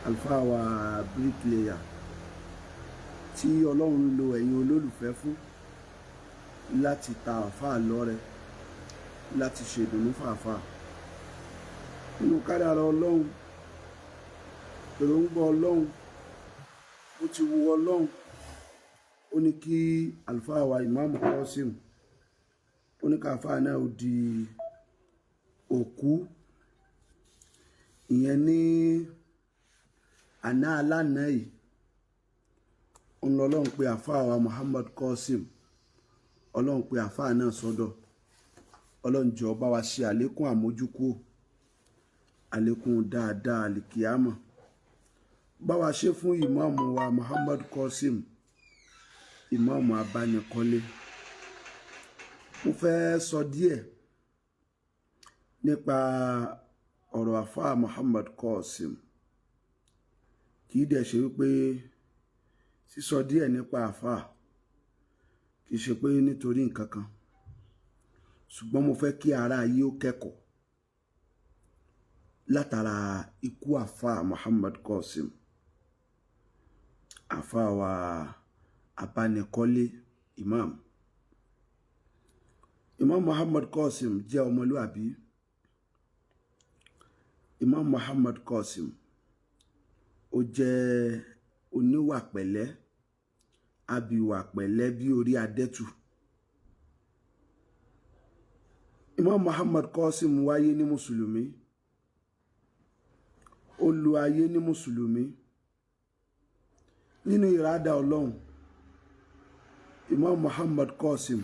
Àlùfáà wa bricklayer tí Ọlọ́run lo ẹ̀yin olólùfẹ́ fún láti ta àfáà lọ́rẹ, láti ṣèdùnnú fàáfàá nínú kádàrá Ọlọ́run, èròǹgbà Ọlọ́run, ó ti wu Ọlọ́run, ó ní kí àlùfáà wa Ìmáàmù Qasim, ó ní káfáà náà ó di òkú. Ìyẹn ní àná alánà yìí ń lọ. Ọlọ́run pé àfáà wa Muhammad Qasim, Ọlọ́run pé àfáà náà sọ́dọ̀. Ọlọ́run jọ̀ọ́ bá wa ṣe àlékún àmójúkúò, àlékún dáadáa àlìkíámọ̀, bá wa ṣe fún ìmáàmù wa Muhammad Qasim, ìmáàmù abánikọ́lé. Mo fẹ́ sọ díẹ̀ nípa ọ̀rọ̀ àfáà Muhammad Qasim. Kì í dẹ̀ ṣe wípé sísọ díẹ̀ nípa àfáà kì í ṣe pé nítorí nǹkan kan, ṣùgbọ́n mo fẹ́ kí ara ayé ó kẹ́kọ̀ọ́ látara ikú àfáà Muhammad Qasim, àfáà wa abánikọ́lé imam. Imam Muhammad Qasim jẹ́ ọmọlúàbí. Imam Muhammad Qasim ó jẹ́ oníwà pẹ̀lẹ́, abiwà pẹ̀lẹ́ bí orí adẹ́tù. Imam Muhammad Qasim wáyé ní mùsùlùmí, ó lu ayé ní mùsùlùmí. Nínú ìrádà Ọlọ́run, Imam Muhammad Qasim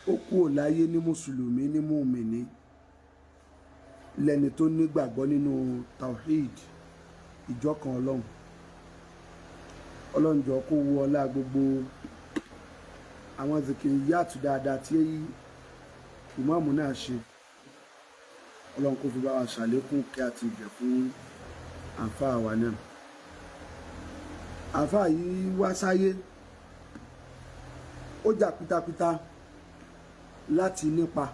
ó kúrò láyé ní mùsùlùmí, ní mùmíní, lẹ́ni tó nígbàgbọ́ nínú tawhid, ìjọkan Ọlọ́run. Ọlọ́run jọ̀ọ́ kó wo ọlá gbogbo àwọn zikiriyàtù dáadáa tí ìmáàmù náà ṣe, Ọlọ́run kó fi bá wa ṣàlékún kí a ti bẹ̀ fún àáfàá wa náà. Àáfàá yìí wá sáyé, ó jà pitapita láti nípa,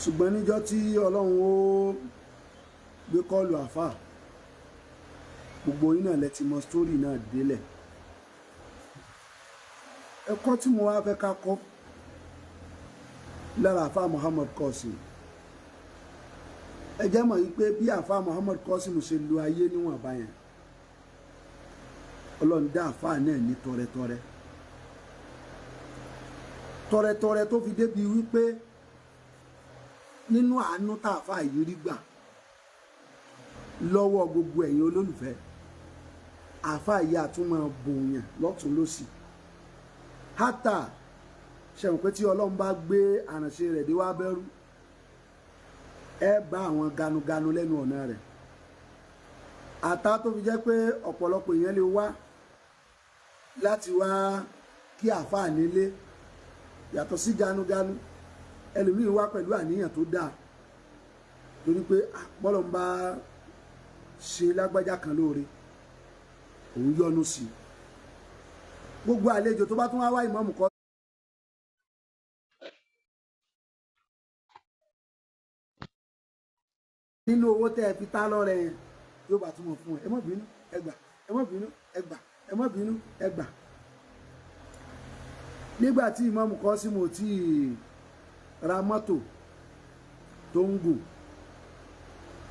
ṣùgbọ́n níjọ́ tí Ọlọ́run ó gbé kọ́ọ̀lù àáfàá, gbogbo yín náà lẹ ti mọ sítórì náà délẹ̀. Ẹ̀kọ́ tí mo wá fẹ́ ká kọ́ lára àáfàá Muhammad Qasim, ẹ jẹ́ mọ̀ yìí pé bí àáfàá Muhammad Qasim ṣe lu ayé níwọ̀nba yẹn, Ọlọ́run dá àáfàá náà ní tọrẹtọrẹ tọrẹtọrẹ, tó fi débi wípé nínú àánú tá àáfàá yìí rí gbà lọ́wọ́ gbogbo ẹ̀yin olólùfẹ́, àáfàá yìí àtúmọ̀ bòyàn lọ́tún lọ́sì. Hátà ṣẹ̀wọ̀n pé tí Ọlọ́run bá gbé àránṣe rẹ̀ dé wá bẹ́rù, ẹ bá àwọn ganuganu lẹ́nu ọ̀nà rẹ̀, àtà tó fi jẹ́ pé ọ̀pọ̀lọpọ̀ èèyàn lè wá láti wá kí àáfàá nílé. Yàtọ̀ sí ganuganu, ẹlòmíín wá pẹ̀lú àníyàn tó dáa, torí pé bọ́lọ̀ ń bá ṣe lágbájá kan lóore, òun yọ́nú sí i. Gbogbo àlejò tó bá tún wá wá ìmáàmù kọ́ nínú owó tẹ́ ẹ fi tá lọ́rẹ yẹn, yóò bá túmọ̀ fún ẹ. Ẹ má bínú, ẹ gbà, ẹ má bínú, ẹ gbà, ẹ má bínú, ẹ gbà. Nígbà tí ìmáàmù Qasim ò tí ì ra mọ́tò tó ń gùn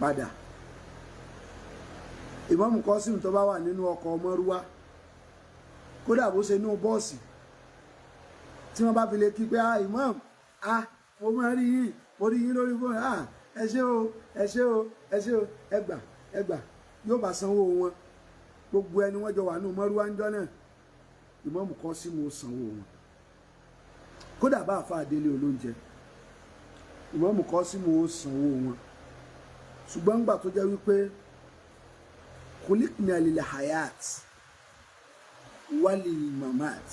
padà, ìmáàmù Qasim tó bá wà nínú ọkọ̀ mọ́rúwá, kódà bó ṣe nínú bọ́ọ̀sì, tí wọ́n bá fi lè kí pé, "Ah, imam, ah, mo máa rí yín, mo rí yín lórí fóònù, ah, ẹ ṣé o, ẹ ṣé o, ẹ ṣé o, ẹ gbà, ẹ gbà," yóò bá sanwó wọn. Gbogbo ẹni wọ́n jọ wà nínú mọ́rúwá ń jọ́ náà, ìmáàmù Qasim ó sanwó wọn. Kódà bá àfa àdélé olóúnjẹ, ìmáàmù Qasim ó sanwó wọn. Ṣùgbọ́n ńgbà tó jẹ́ wípé khuliqna lil hayat walil mamat,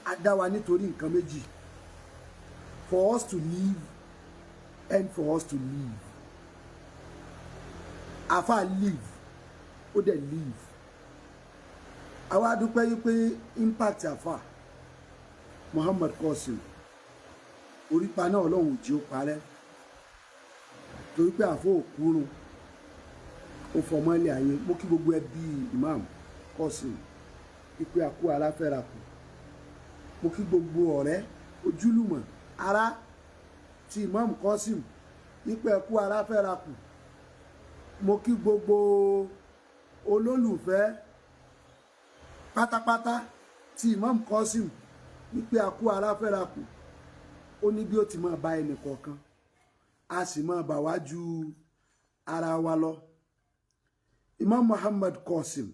a dá wa nítorí nǹkan méjì: for us to live and for us to live. Àfa live, ó dẹ̀ live. Àwa dúpẹ́ yí pé impact àfa Muhammad Qasim, orípa náà Ọlọ́run ò jí ó parẹ́, torí pé àfọ òkúrun. Ó fọmọ́lẹ̀ ayé. Mo kí gbogbo ẹbí Imam Qasim ìpè àkú aláfẹ́ra kù. Mo kí gbogbo ọ̀rẹ́, ojúlùmọ̀, ará ti Imam Qasim ìpè àkú aláfẹ́ra kù. Mo kí gbogbo olólùfẹ́ pátápátá ti Imam Qasim ìpè àkú aláfẹ́ra kù. Ó ní bí ó ti máa bá ẹnì kọ̀ọ̀kan, a sì máa bà wá ju ara wa lọ. Imam Muhammad Qasim,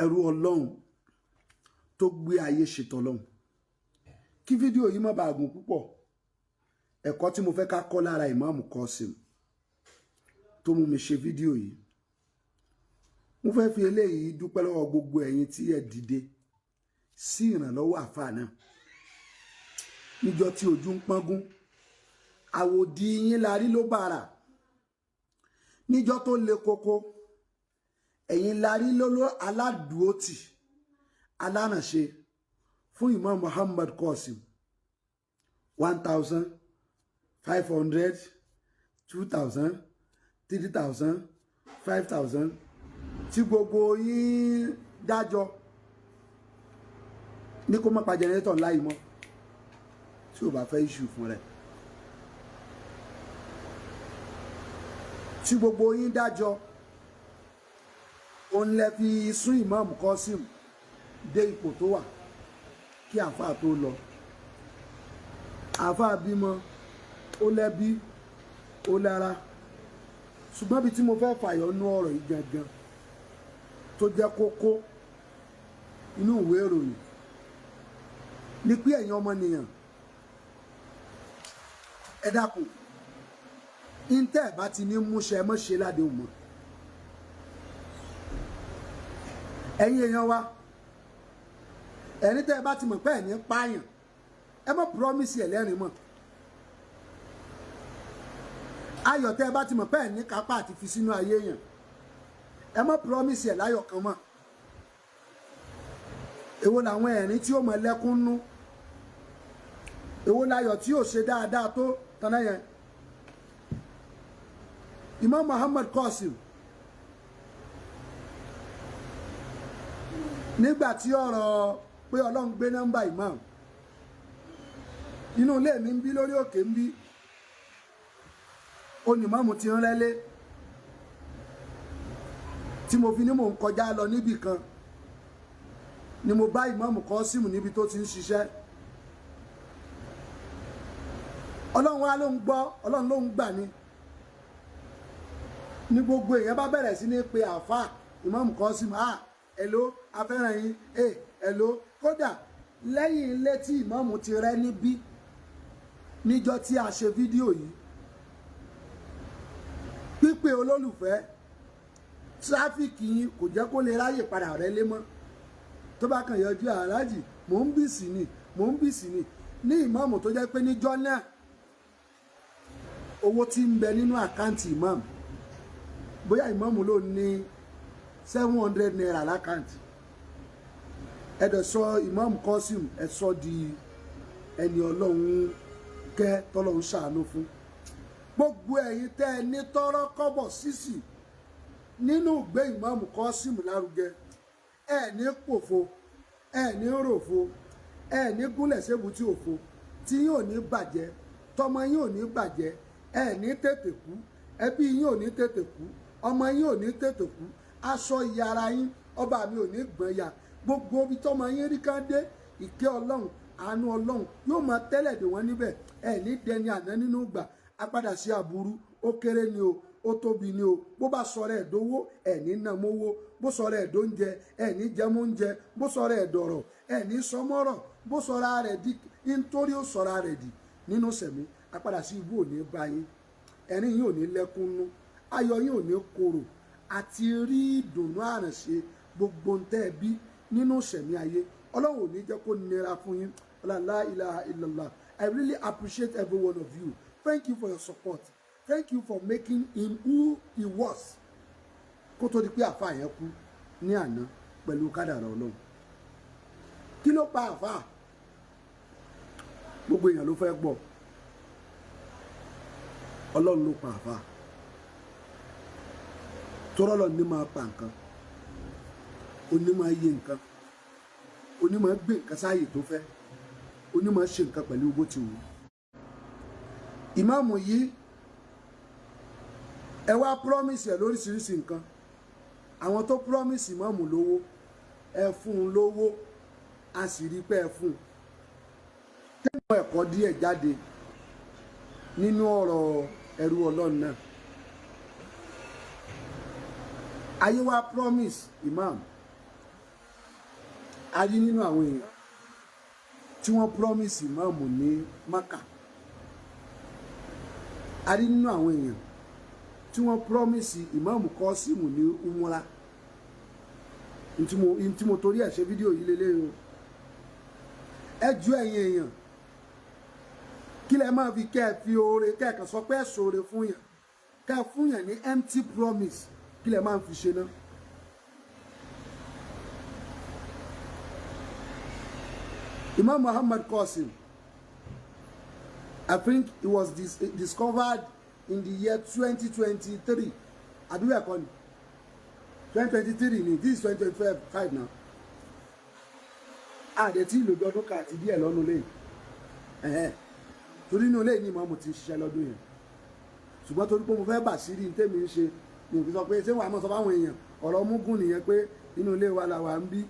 ẹrú Ọlọ́run tó gbé ayé ṣètò Ọlọ́run. Kí fídíò yìí má bàa gùn púpọ̀, ẹ̀kọ́ tí mo fẹ́ ká kọ́ lára Imam Qasim tó mú mi ṣe fídíò yìí, mo fẹ́ fi eléyìí dúpẹ́ lọ́wọ́ gbogbo ẹ̀yin tí ẹ dìde sí ìrànlọ́wọ́ àfáà náà níjọ́ tí ojú ń pọ́ngún. Àwòdì yín la rí ló bàrà níjọ́ tó le koko. Ẹ̀yin la rí lóló aládùúótì alárànṣe fún Imam Muhammad Qasim. 1,500, 2,000, 3,000, 5,000 tí gbogbo yín dájọ́ ní kó má pa generator ńlá yìí mọ́ tí ò bá fẹ́ issue fún rẹ̀, tí gbogbo yín dájọ́, òun lẹ fi sún Imam Qasim dé ipò tó wà kí àáfàá tó lọ. Àáfàá bímọ, ó lẹ́bí, ó lára. Ṣùgbọ́n bí tí mo fẹ́ fàyọ nú ọ̀rọ̀ yìí gangan tó jẹ́ kókó inú ìwé ìròyìn ni pé, ẹ̀yin ọmọnìyàn, ẹ dákun, ntẹ́ ẹ̀ bá ti ní múṣẹ, mọ́ ṣe ládéhùn mọ́. Ẹ̀yin èèyàn wa, ẹ̀yin tẹ́ ẹ bá ti mọ̀ pé ẹ̀ ní pààyàn, ẹ má promise ẹ̀ lẹ́rìn mọ́. Ayọ̀ tẹ́ ẹ bá ti mọ̀ pé ẹ̀ ní kápá àti fi sínú ayé yẹn, ẹ má promise ẹ̀ láyọ̀ kan mọ́. Èwo làwọn ẹ̀rín tí ó mọ lẹ́kún nú? Èwo láyọ̀ tí yóò ṣe dáadáa tó tán yẹn? Imam Muhammad Qasim, nígbà tí ọ̀rọ̀ pé Ọlọ́run gbé nọ́mbà imam inú ilé mi ń bí lórí òkè ń bí onímọ̀mù ti ń rẹ́lé tí mo fi ní mò ń kọjá lọ níbì kan ni mo bá Imam Qasim níbi tó ti ń ṣiṣẹ́. Ọlọ́run wa ló ń gbọ́, Ọlọ́run ló ń gbà ní ní gbogbo èèyàn bá bẹ̀rẹ̀ sí ní pe àáfàá Imam Qasim, ah, hello, afẹ́ràn yín, eh, hello. Kódà lẹ́yìn ilé tí ìmáàmù ti rẹ́ níbí níjọ́ tí a ṣe fídíò yìí, pípé olólùfẹ́ traffic yín kò jẹ́ kó lè ráyè padà rẹ́ lé mọ́. Tó bá kàn yọjú, aláàjì, mò ń bì sí ni, mò ń bì sí ni. Ní ìmáàmù tó jẹ́ pé níjọ́ náà, owó tí ń bẹ nínú àkáǹtì ìmáàmù, bóyá ìmáàmù ló ní ₦700 lákáǹtì. Ẹ dẹ̀ sọ Imam Qasim, ẹ sọ di ẹni Ọlọ́run kẹ́, tọ́lọ́run ṣàánú fún. Gbogbo ẹ̀yin tẹ́ ẹ ní tọ́rọ́ kọ́bọ̀ sísì nínú ìgbé Imam Qasim lárugẹ, ẹ ní pòfo, ẹ ní ròfo, ẹ ní gúnlẹ̀ sébùtì òfo, tí yín ò ní bàjẹ́, tọmọ yín ò ní bàjẹ́, ẹ ní tètè kú, ẹbí yín ò ní tètè kú, ọmọ yín ò ní tètè kú, aṣọ ìyára yín, ọba mi ò ní gbọ̀n ya. Gbogbo ibi tọmọ yín rí kán dé, ìkẹ́ Ọlọ́run, àánú Ọlọ́run yóò máa tẹ́lẹ̀ dè wọ́n níbẹ̀. Ẹ ní dẹni àná nínú ìgbà. Apádà sí aburú, ó kéré ni o, ó tóbi ni o, bó bá sọ̀rọ̀ ẹ̀ dówó, ẹ̀ ní ná mówó. Bó sọ̀rọ̀ ẹ̀ dóúnjẹ, ẹ̀ ní jẹmú oúnjẹ. Bó sọ̀rọ̀ ẹ̀ dọ̀rọ̀, ẹ̀ ní sọmọ́rọ̀. Bó sọ̀rọ̀ rẹ̀ di nítorí ó sọ̀rọ̀ rẹ̀ di nínú sẹ̀mí, apádà sí ibú ò ní bá yín. Ẹ̀rín yín ò ní lẹ́kúnnú, ayọ̀ yín ò ní korò, àti rí ìdùnnú àrànṣe gbogbo ń tẹ́ ẹ bí nínú sẹ̀mí ayé, Ọlọ́run ò ní jẹ́ kó nira fún yín. La ilaha illallah. I really appreciate every one of you. Thank you for your support. Thank you for making him who he was kó tó di pé àfa yẹn kú ní àná pẹ̀lú kádàrá Ọlọ́run. Kí ló pa àfa? Gbogbo èèyàn ló fẹ́ gbọ́. Ọlọ́run ló pa àfa. Tọ́rọ́ lọ ní máa pa nǹkan, oní máa yé nǹkan, oní máa gbé nǹkan sáàyè tó fẹ́, oní máa ṣe nǹkan pẹ̀lú bó ti wù ú. Ìmáàmù yìí, ẹ wá promise ẹ lóríṣiríṣi nǹkan. Àwọn tó promise ìmáàmù lówó, ẹ fún un lówó, a sì rí pé ẹ fún un. Tẹ́lẹ̀ ẹ̀kọ́ díẹ̀ jáde nínú ọ̀rọ̀ ẹrú Ọlọ́run náà. Ayé wa promise imam, a rí nínú àwọn èèyàn tí wọ́n promise imam ní Maka, a rí nínú àwọn èèyàn tí wọ́n promise imam Kọ́símù ní umura. Ntí mo torí ẹ̀ ṣe fídíò yìí lélẹ́yìn o. Ẹ ju ẹ̀yin èèyàn, kí lẹ máa fi kẹ́ ẹ fi oore kẹ́ ẹ kàn sọ pé ẹ ṣoore fún yàn, kẹ́ ẹ fún yàn ní empty promise, kí lẹ máa fi ṣe náà? Imam Muhammad Qasim, I think it was discovered in the year 2023. Àbí bẹ́ẹ̀ kọ́ ni? 2023 ni, this is 2025 now. Àdẹ̀tí ìlòdì ọdún kan àti díẹ̀ lọ́nu lẹ́yìn, torí inú ilé ní ìmọ̀ọ́mù ti ń ṣiṣẹ́ lọ́dún yẹn. Ṣùgbọ́n torí pé mo fẹ́ bà sírí ní tèmi ń ṣe ní òfin sọ pé ṣé wàá mọ̀ sọ fáwọn èèyàn ọ̀rọ̀ mugun nìyẹn, pé inú ilé wa la wà ń bí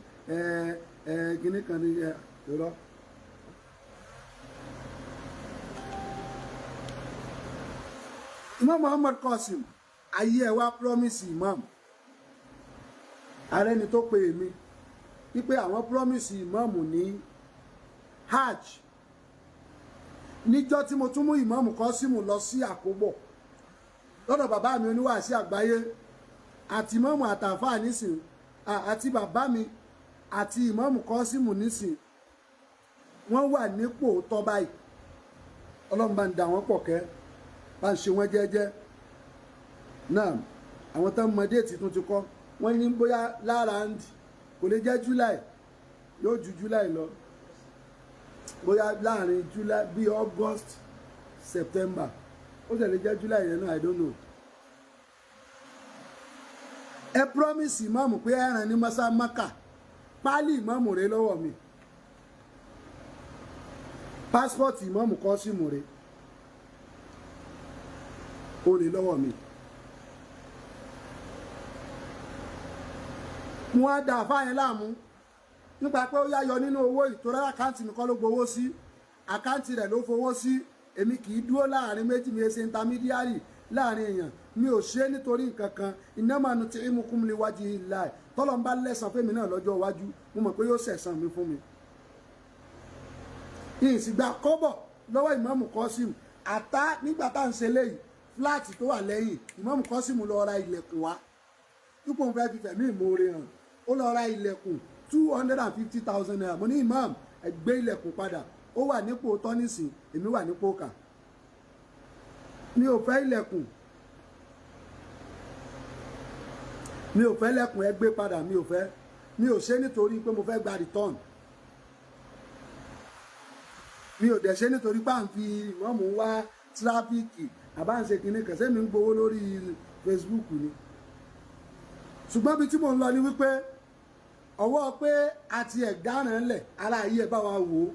kinní kan ní irọ́. Imam Muhammad Qasim, ayé ẹ wá promise imam. Ààrẹ ni tó pe èmi wípé àwọn promise imam ní hajj. Níjọ́ tí mo tún mú Imam Qasim lọ sí Àkóbọ̀ lọ́dọ̀ bàbá mi oníwàásí àgbáyé, àti Imam àtàfà nísìn, àti bàbá mi àti Imam Qasim nísìn, wọ́n wà nípò tọ́ báyìí. Ọlọ́run bá ń da wọ́n pọ̀ kẹ́, bá ń ṣe wọ́n jẹ́jẹ́ náà. Àwọn tán mọ déètì tún ti kọ́ wọ́n ní bóyá lára kò lè jẹ́ July, yóò ju July lọ, bóyá láàrin July bíi August, September, ó tẹ̀lé jẹ́ July yẹn náà, I don't know. Ẹ promise ìmáàmù pé ẹran ní masa maka. Páálí ìmáàmù rẹ lọ́wọ́ mi, passport ìmáàmù Kọ́símù rẹ ó rè lọ́wọ́ mi. Mo á da àfáà yẹn láàmú nípa pé ó yá yọ nínú owó ìtura. Àkáǹtì mi kọ́ ló gbowó sí, àkáǹtì rẹ̀ ló fowó sí. Èmi kì í dúró láàrin méjì, mi ṣe intermediary láàrin èèyàn. Mi ò ṣe é nítorí nǹkan kan. Innama nut'imukum liwajhillahi. Tọ́lọ́ ń bá lẹ́sàn fẹ́mi náà lọ́jọ́ iwájú, mo mọ̀ pé yóò ṣẹ̀san mi fún mi. Ìsìgbà kọ́bọ̀ lọ́wọ́ Ìmáàmù Kọ́símù àtá nígbà tá à ń ṣe léyìí. Fúláàtì tó wà lẹ́yìn, Ìmáàmù Kọ́símù lọ ra ilẹ̀kùn wá. Ipò ń fẹ́ fi fẹ̀mí ìmoore hàn, ó lọ ra ilẹ̀kùn 250,000 naira. Mo ní, "Imam, ẹ gbé ilẹ̀kùn padà." Ó wà nípò tọ́nísì, èmi wà nípò kà. Mi ò fẹ́ ilẹ̀kùn, mi ò fẹ́ lẹ̀kùn, ẹ gbé padà. Mi ò fẹ́, mi ò ṣe nítorí pé mo fẹ́ gba return. Mi ò dẹ̀ ṣe nítorí pé à ń fi ìmọ̀ọ́mù wá traffic àbá ń ṣe kinní kan. Sẹ́mi ń gbowó lórí Facebook ni? Ṣùgbọ́n bí tí mò ń lọ ni wípé ọwọ́ pé a ti ẹ̀dáràn lẹ̀, ara ayé ẹ̀ bá wa wò ó,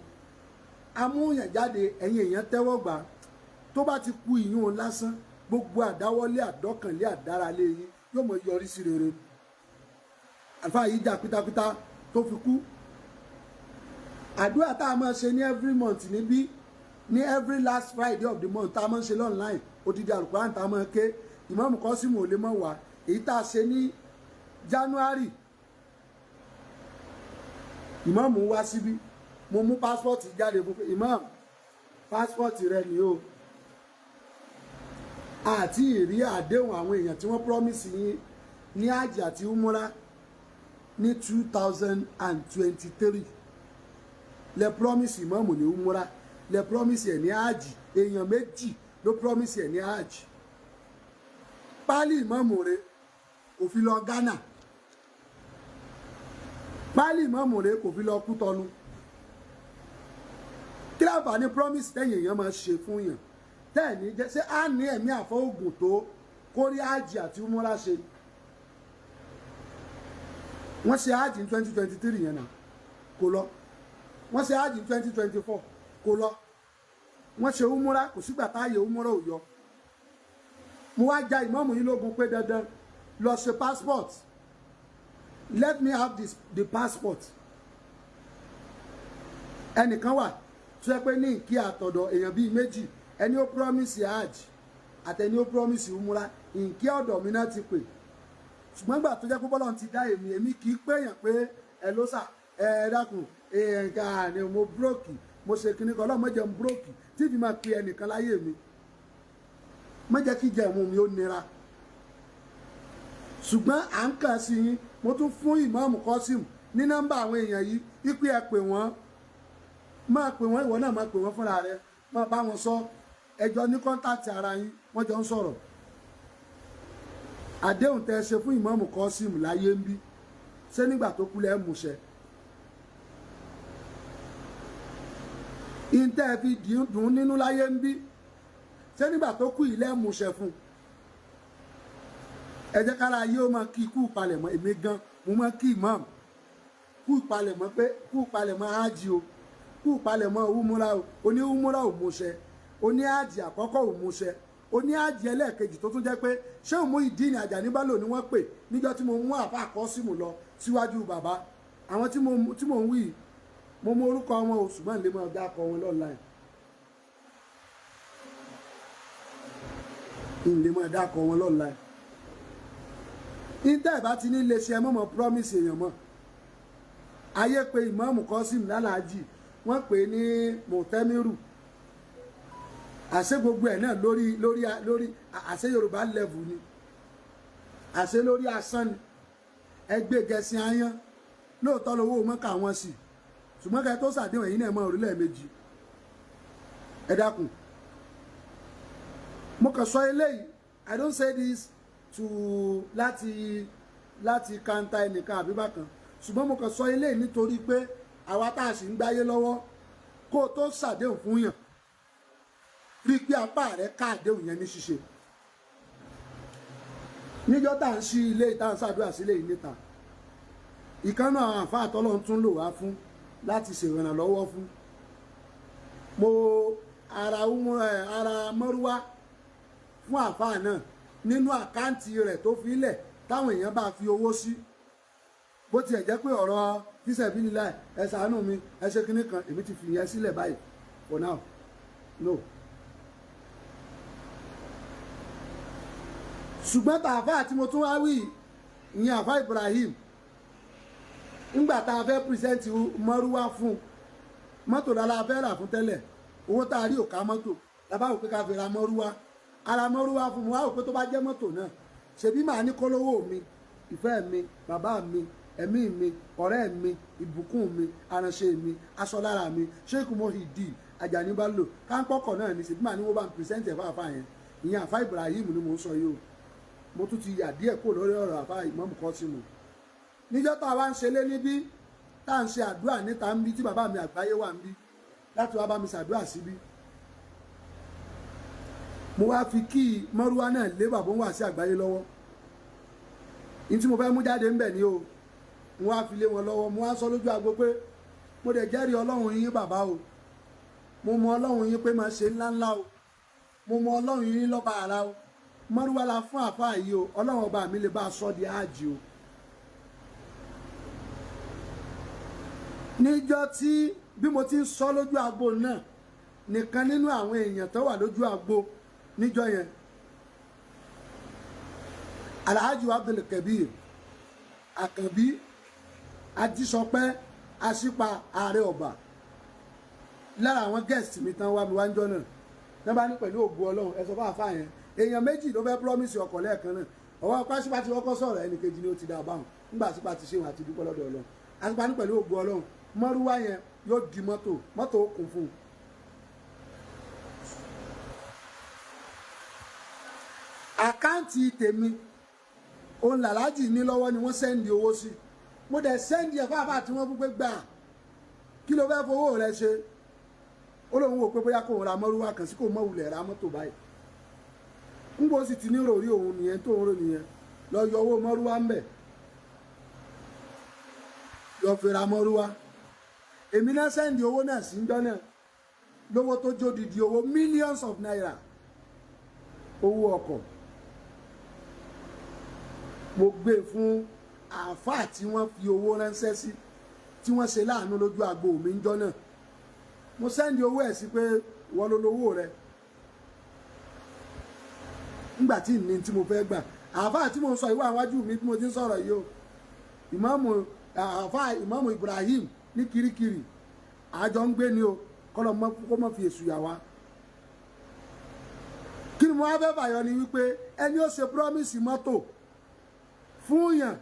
amúyàn jáde, ẹ̀yin èèyàn tẹ́wọ́ gbà. Tó bá ti ku ìyún lásán, gbogbo àdáwọ́lé, àdọ́kànlé, àdáralé yín yóò mọ yọrí sí rere. Àlùfáà yìí jà pátápátá tó fi kú. Àdúrà tá a máa ṣe ní every month níbí, ní every last Friday of the month tá a máa ń ṣe online, odidi Alukuran tá a máa ké, Ìmáàmù Kọ́símù ò lè mọ̀ wá. Èyí tá a ṣe ní January, ìmáàmù wá síbí. Mo mú passport jáde fún ìmáàmù, passport rẹ ni o. Àti ìrí àdéhùn àwọn èèyàn tí wọ́n promise yín ní àjì àti umura ní 2023. Lẹ promise ìmáàmù ní umura, lẹ promise ẹ̀ ní àjì. Èèyàn méjì ló promise ẹ̀ ní àjì. Páálí ìmáàmù rẹ kò fi lọ Ghana, páálí ìmáàmù rẹ kò fi lọ Kútọ́nù. Kí láǹfààní promise tẹ̀yìn èèyàn máa ṣe fún yàn tẹ́ẹ̀ní jẹ́? Ṣé á ní ẹ̀mí àfọwọ́gùn tó kórí àjì àti umura ṣe? Wọ́n ṣe hajj ní 2023 yẹn náà, kò lọ. Wọ́n ṣe hajj ní 2024, kò lọ. Wọ́n ṣe umura, kò sígbà táàyè umura ò yọ. Mo wá ja ìmáàmù yín lógun pé dandan, lọ ṣe passport. Let me have this, the passport. Ẹnìkan wà tó yẹ pé ní ìkí àtọ̀dọ̀ èèyàn bíi méjì, ẹni ó promise hajj àtẹni ó promise umura, ìkí ọ̀dọ̀ mi náà ti pè. Ṣùgbọ́n gbà tó jẹ́ pé bọ́lá ti dá èmi, èmi kì í péyàn pé ẹ ló sà, ẹ dákun, ẹ nǹkan àní mo broke, mo ṣe kinní kan. Ọlọ́run mọ̀jẹ̀ ń broke tí fi máa pe ẹnìkan láyé mi, má jẹ́ kí jẹ̀mú mi ó nira. Ṣùgbọ́n à ń kàn sí yín. Mo tún fún ìmáàmù Kọ́sìm ní nọ́mbà àwọn èèyàn yìí wípé ẹ pè wọ́n, máa pè wọ́n. Ìwọ náà máa pè wọ́n fúnra rẹ, máa bá wọn sọ. Ẹjọ́ ní contact ara yín, wọ́n jọ ń sọ̀rọ̀. Àdéhùn tẹ́ ẹ ṣe fún ìmáàmù Kọ́sìm láyé ń bí, ṣé nígbà tó kú lẹ́ múṣẹ? Ìntẹ́ ẹ fi dùn nínú láyé ń bí, ṣé nígbà tó kú ilẹ̀ múṣẹ fún? Ẹ jẹ́ kára ayé ó máa kí ikú ìpalẹ̀mọ́. Èmi gan mo máa kí ìmáàmù kú ìpalẹ̀mọ́, pé kú ìpalẹ̀mọ́ ájì o, kú ìpalẹ̀mọ́ umura o. Oní umura ò múṣẹ, oní ájì àkọ́kọ́ ò múṣẹ, oní ájì ẹlẹ́ẹ̀kejì tó tún jẹ́ pé ṣé òun Muyideen Àjàní Bello ni wọ́n pè níjọ́ tí mo mú àfa Kọ́símù lọ síwájú bàbá. Àwọn tí mo ń wí, mo mú orúkọ wọn o, ṣùgbọ́n lè máa dákọ wọn lọ́la ẹ̀, lè máa dákọ wọn lọ́la ẹ̀. Ìtẹ́ ìbá ti ní lè ṣe, ẹ mọ̀mọ́ promise èèyàn mọ́. Ayé pé ìmáàmù Kọ́símù lálàájì, wọ́n pè é ní mọ̀tẹ́mírù. Àṣẹ gbogbo ẹ̀ náà lórí lórí lórí àṣẹ Yorùbá level ni, àṣẹ lórí asán ni. Ẹgbẹ́ gẹ̀ẹ́sì ayán lóòótọ́ lówó mọ́kà wọn sì, ṣùgbọ́n kẹ́ tó ṣàdéhùn, ẹ̀yin náà mọ́ orílẹ̀ méjì. Ẹ dákun, mo kàn sọ eléyìí. I don't say this to láti kanta ẹnìkan àbí bákan, ṣùgbọ́n mo kàn sọ eléyìí nítorí pé àwa tá a sì ń gbáyé lọ́wọ́, kó o tó ṣàdéhùn fún yàn, rí i pé apá rẹ ká àdéhùn yẹn ní ṣíṣe. Níjọ́ tá à ń ṣí ilé, tá à ń ṣàdúrà sílé yìí níta, ìkànnà àwọn àfáà tọ́lọ́run tún lò wá fún láti ṣèrànlọ́wọ́ fún, mo ara ara mọ́rúwá fún àfáà náà nínú account rẹ̀ tó fi lẹ̀ táwọn èèyàn bá fi owó sí. Bó tiẹ̀ jẹ́ pé ọ̀rọ̀ fíṣẹ̀bílì, ẹ ṣàánú mi, ẹ ṣe kinní kan, èmi ti fi yẹn sílẹ̀ báyìí for now, no. Ṣùgbọ́n tààfà tí mo tún wá wí, ìyẹn àfà Ibrahim, ńgbà tá a fẹ́ present mọ́rúwá fún, mọ́tò lára fẹ́ rà fún tẹ́lẹ̀. Owó tá a rí ò ká mọ́tò, lábá wò pé ká fi ra mọ́rúwá. Ara mọ́rúwá fún mi, wá wò pé tó bá jẹ́ mọ́tò náà, ṣebí màá ní kólówó mi, ìfẹ́ mi, bàbá mi, ẹ̀mí mi, ọ̀rẹ́ mi, ìbùkún mi, aránṣẹ́ mi, aṣọ lára mi, Sheikh Muyideen Ajani Bello káńpọ̀kọ̀ náà ni, ṣebí màá ní wọ́n bá ń present ẹ̀ fáfá yẹn. Ìyẹn àfá Ibrahim ni mò ń sọ yìí o. Mo tún ti yà díẹ̀ kúrò lórí ọ̀rọ̀ àfá Imam Kọ́símù. Níjọ́ tá a wá ń ṣe lé níbí, tá à ń ṣe àdúrà níta ń bí, tí bàbá mi àgbáyé wà ń bí láti wá bá mi ṣàdúrà síbí, mo wá fi kí mọ́rúwá náà lé bàbá òun wà sí àgbáyé lọ́wọ́. Ní tí mo fẹ́ mú jáde ńbẹ̀ ni o, mo wá fi lé wọn lọ́wọ́. Mo wá sọ lójú agbo pé mo dẹ̀ jẹ́rìí Ọlọ́run yín bàbá o, mo mọ Ọlọ́run yín pé máa ṣe ńláńlá o, mo mọ Ọlọ́run yín lọ́ba àrà o. Mọ́rúwá la fún àfáà yìí o, Ọlọ́run ọba mi lè bá a sọ di ájì o. Níjọ́ tí bí mo ti ń sọ lójú agbo náà nìkan, nínú àwọn èèyàn tó wà lójú agbo níjọ́ yẹn, Alhaji Abdul Kabir Àkànbí Ajísọpẹ́ Aṣípa ààrẹ ọba, lára àwọn guest mi tán wá mi wá ń jọ náà náà, bá ní pẹ̀lú ògo Ọlọ́run, ẹ sọ fún àfáà yẹn, èèyàn méjì ló fẹ́ promise ọkọ̀ lẹ́ẹ̀kan náà. Ọwọ́ pàṣípà ti kọ́kọ́ sọ̀rọ̀, ẹnì kejì ni ó ti dá báwọn. Nígbà àṣípa ti ṣe wọn àti dúpẹ́ lọ́dọ̀ Ọlọ́run, àṣípa ní pẹ̀lú ògo Ọlọ́run, mọ́rúwá yẹn yóò di mọ́tò, mọ́tò ó kún fún un. Account tèmi òun làlájì ní lọ́wọ́ ni wọ́n send owó sí. Mo dẹ̀ send ẹ̀ fáfá tí wọ́n fún pé gbà, kí ló fẹ́ fowó rẹ ṣe? Ó lóun wò pé bóyá kò ra mọ́rúwá kan sí, kò mọ́ wulẹ̀ ra mọ́tò báyìí. Ń bó sì ti ní ròrí òun nìyẹn, tó ń rò nìyẹn, lọ yọ owó mọ́rúwá ń bẹ̀. Lọ fi ra mọ́rúwá. Èmi náà send owó náà sí njọ́ náà, lówó tó jó didi owó, millions of naira, owó ọkọ̀. Mo gbé fún àáfàá tí wọ́n fi owó ránṣẹ́ sí, tí wọ́n ṣe láàánú lójú agbo mi njọ́ náà. Mo send owó ẹ̀ sí pé wọ́n ló lówó rẹ̀ nígbà tí ní tí mo fẹ́ gbà. Àáfàá tí mo ń sọ ìwà àwájú mi bí mo ti ń sọ̀rọ̀ yìí o, ìmáàmù, àáfàá ìmáàmù Ibrahim ní Kirikiri, àjọ ń gbé ni o. Kọ́lọ́ kó mọ́ fi èṣù yà wá. Kí ni mo wá fẹ́ fàyọ ni wípé ẹni ó ṣe promise mọ́tò fún yàn,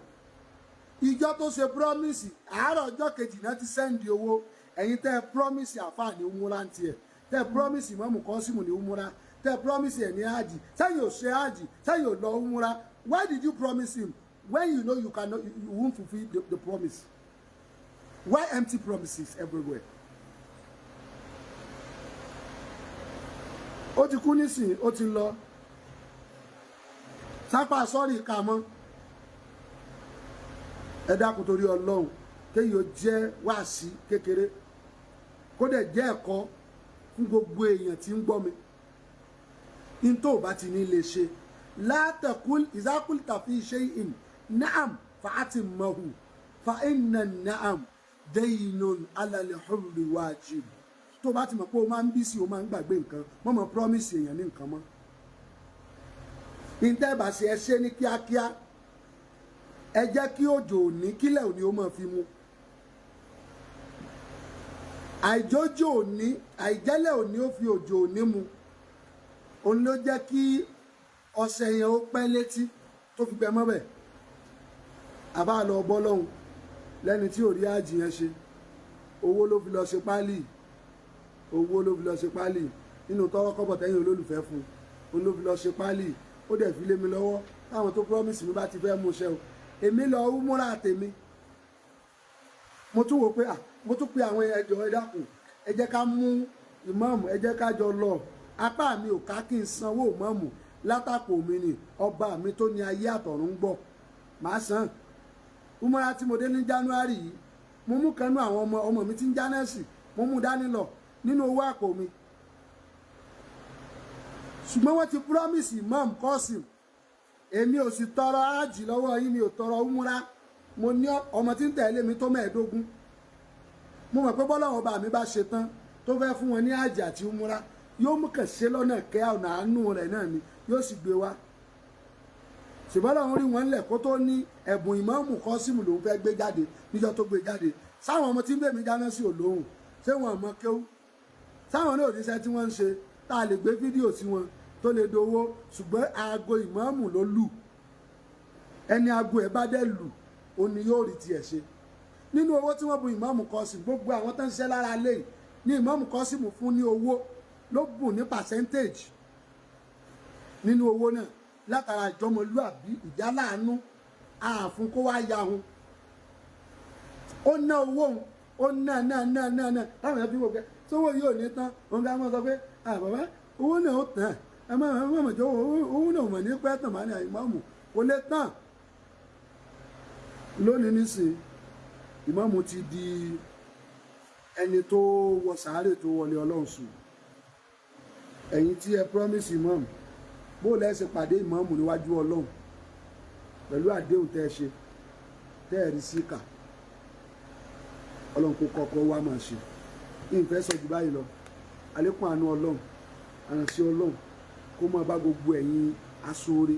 ìjọ tó ṣe promise, àárọ̀ ọjọ́ kejì náà ti send owó. Ẹ̀yin tẹ́ ẹ promise àfáà ní umura ń tiẹ̀, tẹ́ ẹ promise ìmáàmù Kọ́símù ní umura, tẹ́ ẹ promise ẹ̀ ní ájì, sẹ́yìn ò ṣe ájì, sẹ́yìn ò lọ umura. Why did you promise him when you know you cannot, you won't fulfill the promise? Why empty promises everywhere? Ó ti kú nísìn, ó ti lọ sápá sọ́ọ̀rì ká mọ́. Ẹ dákun, torí Ọlọ́run, kéèyàn jẹ́ wáàsí kékeré, kó dẹ̀ jẹ́ ẹ̀kọ́ fún gbogbo èèyàn tí ń gbọ́ mi. Ní tó o bá ti ní lè ṣe látẹ̀kùl ìzákùl tàfi ṣe in naam fàátì mahu fa inna naam daynun alal hurri wajib. Tó o bá ti mọ̀ pé o máa ń bí sí, o máa ń gbàgbé nǹkan, mọ́ mọ́ promise èèyàn ní nǹkan mọ́. Ìtẹ́ bá ṣe, ẹ ṣe ní kíákíá. Ẹ jẹ́ kí òjò òní kílẹ̀ òní ó máa fi mu. Àìjójò òní, àìjẹ́lẹ̀ òní ó fi òjò òní mu, òun ló jẹ́ kí ọṣẹ yẹn ó pẹ́ létí tó fi gbẹ mọ́bẹ̀. Àbá lọ bọ́ lọ́hùn lẹ́ni tí ò rí àjì yẹn ṣe. Owó ló fi lọ ṣe páálí, owó ló fi lọ ṣe páálí nínú tọ́wọ́ kọ́bọ̀ tẹ́yìn olólùfẹ́ fún un, ló fi lọ ṣe páálí. Ó dẹ̀ fi lé mi lọ́wọ́. Táwọn tó promise mi bá ti fẹ́ mú ṣe o, èmi lọ múra tèmi. Mo tún wò pé, ah, mo tún pe àwọn ẹjọ́, ẹ dákun, ẹ jẹ́ ká mú ìmáàmù, ẹ jẹ́ ká jọ lọ. Apá mi ò ká kí n sanwó ìmáàmù látàpò mi ni. Ọba mi tó ní ayé àtọ̀run ń gbọ́, màá san. Umara tí mo dé ní January yìí, mo mú kanú àwọn ọmọ ọmọ mi tí ń já nẹ́ẹ̀sì, mo mú dání lọ nínú owó àpò mi. Ṣùgbọ́n wọ́n ti promise Imam Qasim. Èmi ò sì tọrọ ájì lọ́wọ́ yín, mi ò tọrọ umura. Mo ní ọmọ tí ń tẹ̀lé mi tó 15. Mo mọ̀ pé bọ́lá ọba mi bá ṣe tán tó fẹ́ fún wọn ní ájì àti umura, yóò mú kàn ṣe lọ́nà kẹ́ ọ̀nà àánú rẹ̀ náà ni yóò sì gbé wá. Ṣùgbọ́n lọ́run rí wọn lẹ̀ kó tó ní ẹ̀bùn ìmáàmù Kọ́símù lòún fẹ́ gbé jáde. Níjọ́ tó gbé jáde, sáwọn ọmọ tí ń bèmí dáná sí òlóhùn, ṣé wọn mọ kéwú? Sáwọn náà òníṣẹ́ tí wọ́n ń ṣe tá a lè gbé fídíò sí wọn tó lè dowó? Ṣùgbọ́n aago ìmáàmù ló lù. Ẹni aago ẹ̀ bá dẹ̀ lù, ó ní yóò rí tiẹ̀ ṣe. Nínú owó tí wọ́n bu ìmáàmù Kọ́símù, gbogbo àwọn tó ń ṣiṣẹ́ lára lé ní ìmáàmù Kọ́símù fún ní owó, ló bùn ní percentage nínú owó náà látara ìjọmọlúàbí, ìjáláàánú ààfún kó wá yahun. Ó ná owó òun, ó ná ná ná ná ná. Táwọn ẹbí wò pé sówó yóò ní tán, òun ká mọ́ sọ pé, "Ah bàbá, owó náà ó tán, ẹ má má má jọ owó náà mọ̀ ní pẹ́ tàn." Má ní ìmáàmù kò lè tán. Lónìí nísìn, ìmáàmù ti di ẹni tó wọ sàárè, tó wọlé Ọlọ́run sùn. Ẹ̀yin tí ẹ promise ìmáàmù, bó lẹ́ ṣe pàdé ìmáàmù níwájú Ọlọ́run pẹ̀lú àdéhùn tẹ́ ẹ ṣe, tẹ́ ẹ rí síkà? Ọlọ́run kó kọ́kọ́ wá máa ṣe. Ìfẹ́ sọ jù báyìí lọ. Àlékún àánú Ọlọ́run, àrànṣẹ́ Ọlọ́run, kó máa bá gbogbo ẹ̀yin aṣoore.